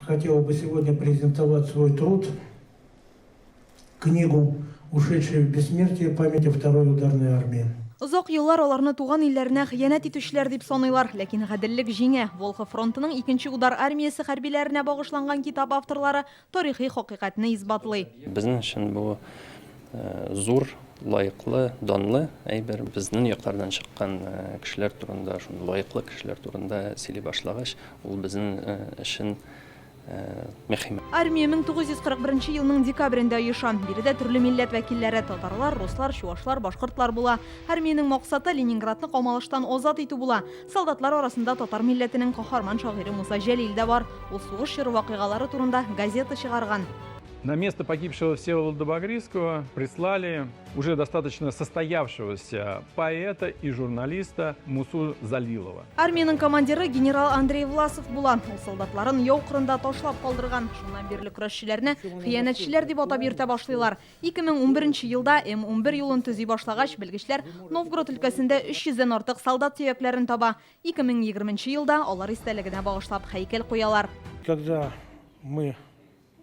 Хотел бы сегодня презентовать свой труд, книгу «Ушедшие в бессмертие. Память о Второй ударной армии». Озак еллар аларны туган илләренә хыянәт итүчеләр дип саныйлар. Ләкин гаделлек җиңә. Волхов фронтының икенче удар армиясе хәрбиләренә багышланган китап авторлары тарихи хакыйкатьне исбатлый. Безнең өчен бу зур, лаеклы, данлы әйбер. Безнең яклардан чыккан кешеләр турында, шундый лаеклы кешеләр турында сөйли башлагач, ул безнең өчен мөһим. Армия 1941 елның декабрендә оеша. Биредә төрле милләт вәкилләре, татарлар, руслар, чуашлар, башкортлар була. Армиянең максаты Ленинградны камалыштан азат итү була. Солдатлар арасында татар милләтенең каһарман шагыйре Муса Җәлил дә бар. Ул сугыш чоры вакыйгалары турында газета чыгарган. На место погибшего Всеволода Багрийского прислали уже достаточно состоявшегося поэта и журналиста Мусу Залилова. Армиянең командиры генерал Андрей Власов була. Ул солдатларын яу кырында ташлап калдырган. Шуннан бирле көрәшчеләрне хыянәтчеләр дип атап йөртә башлыйлар. 2011 елда М-11 юлын төзи башлагач, белгечләр Новгород өлкәсендә 300 дән артык солдат сөякләрен таба. 2020 елда алар истәлегенә багышлап һәйкәл куялар. Когда мы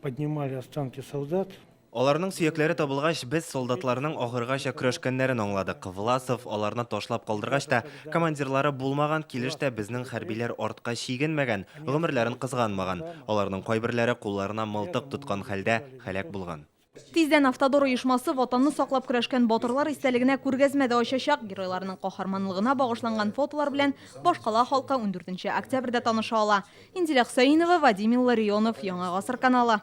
поднимали останки солдат. Аларның сөякләре табылгач, без солдатларның ахыргача көрәшкәннәрен аңладык. Власов аларны ташлап калдыргач та, командирлары булмаган килеш тә безнең хәрбиләр артка чигенмәгән, гомерләрен кызганмаган. Аларның кайберләре кулларына мылтык тоткан хәлдә һәлак булган. Тиздән Автодор оешмасы Ватанны саклап көрәшкән батырлар истәлегенә күргәзмә дә ачачак. Геройларның каһарманлыгына багышланган фотолар белән башкала халкы ундүртенче октябрьдә таныша ала. Инзилә Хөсәенова, Вадим Илларионов, Яңа гасыр каналы.